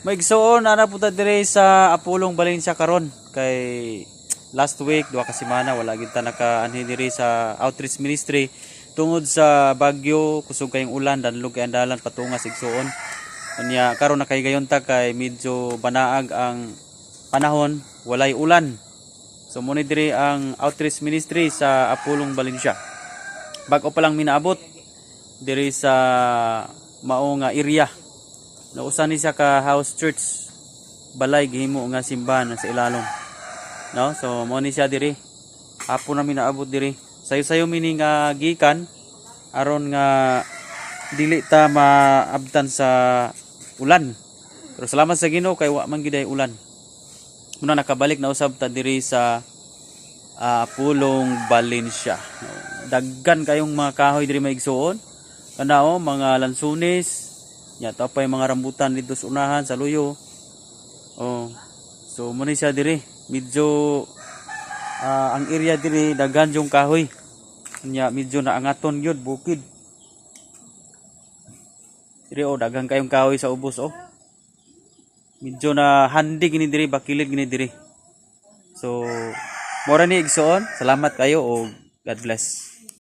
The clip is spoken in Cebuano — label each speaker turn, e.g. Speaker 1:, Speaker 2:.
Speaker 1: Maigsoon, ana po ta dire sa Apolong Valencia karon kay last week, 2 ka semana, wala gid ta nakaanhi diri sa outreach ministry tungod sa bagyo, kusog kayong ulan, danlog kay ang dalan patunga sa igsoon. Unya karon nakahigayon ta kay medyo banaag ang panahon, walay ulan. So mo ni diri ang outreach ministry sa Apolong Valencia. Bag-o pa lang minaabot diri sa mao nga area. Nausa ni siya ka house church. Balay gihimo nga simbahan sa ilalom. No? So mo ni siya diri. Hapon na minaabot diri. Sayo-sayo mini nga gikan aron nga dili ta maabtan sa ulan. Pero salamat sa Ginoo kay wa man giday ulan. Muna nakabalik na usab ta diri sa Pulong Valencia. No, daghan kayong mga kahoy diri, maigsuon. Kana oh, mga lansunis. Nya ta pa yung mga rambutan dito sa unahan sa luyo. Oh. So mo ni siya diri. Medyo ang area diri daghan yung kahoy. Nya medyo naangaton gyud bukid. Diri oh, daghan kayong kahoy sa ubos oh. Medyo na handi gini diri, bakilid gini diri. So mora ni, igsoon. Salamat kayo o God bless.